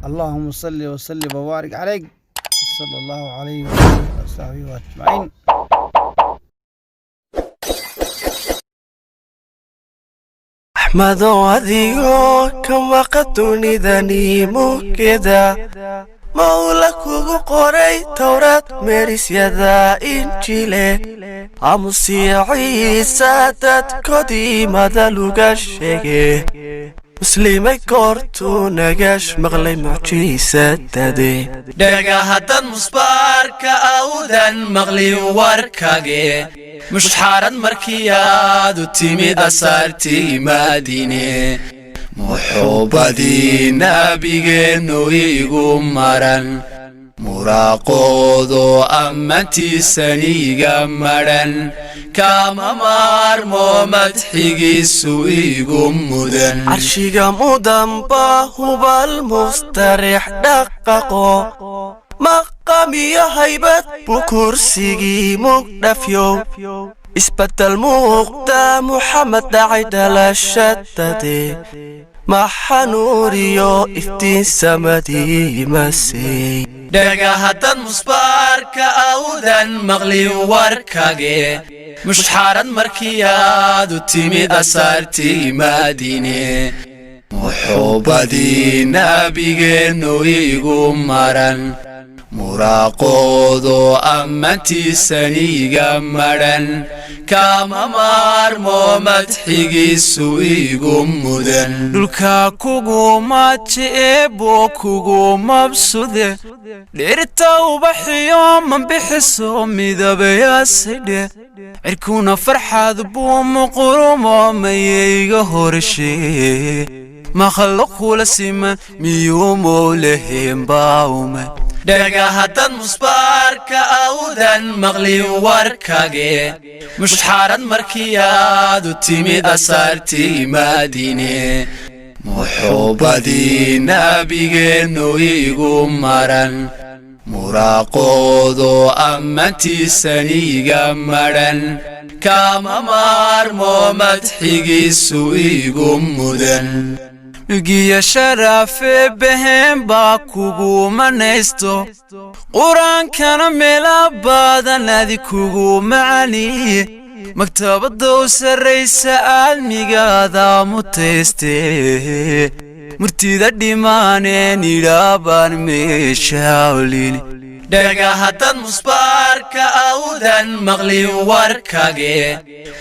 اللهم صل وسلم وبارك عليك، صلى الله عليه وصحبه أجمعين. Axmedow, adigoo ka maqa dunidani mugeda, Mawla kugu qoray Towraad, meerisyada Injile, Amusiya Ciisa dadkoodii madaluga sheege, muslimay goortuu nagash maqlay mucjiisadade. Dhagahaddad musbaarka awdan maqlin warkage, mushxarad markii aad u timid asaartii Madiine, muxuubadii nabigeennu igu maran, muraaqoodo ammantiisaniga madhan, kama maarmo madxigiisu igu mudan. Carshiga mudanba hubal mustarix dhaqaqo, maqamiyo haybad buu kursigii mugdhafyow, isbedel muuqda Muxamed dhacay dhalashadade, maxanuuriyo iftiin samadii masey. Dhagahaddad musbaarka awdan maqlin warkage, mushxarad markii aad u timid asaartii Madiine, muxuubadii nabigeennu igu maran, muraaqoodo ammantiisaniga madhan, kama maarmo madxigiisu igu mudan. Dhulka kuguma jeebo, kugu mabsude, dhirta ubaxiyo ma bixiso midabayaasidhe, cirkuna farxad buu muqurumo mayayga horshee, makhluuq kula siman miyuu mowleheen baawme? Dhagahaddad musbaarka awdan maqlin warkage, mushxarad markii aad u timid asaartii Madiine, muxuubadii nabigeennu igu maran, muraaqoodo ammantiisaniga madhan, kama maarmo madxigiisu igu mudan. Migiya sharafe beheen baa kugu manaysto, Qur-aankana meela badan adi kugu macaniye, maktabadda u sarraysa aadmigaada mutayste, murtida dhimaaneen idhaabaan meesha olin. Dhagahaddad musbaarka awdan maqlin warkage,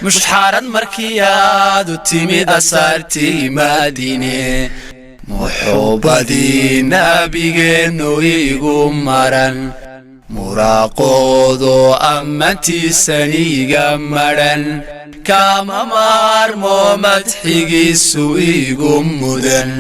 mushxarad markii aad u timid asaartii Madiine, muxuubadii nabigeennu igu maran, muraaqoodo ammantiisaniga madhan, kama maarmo madxigiisu igu mudan.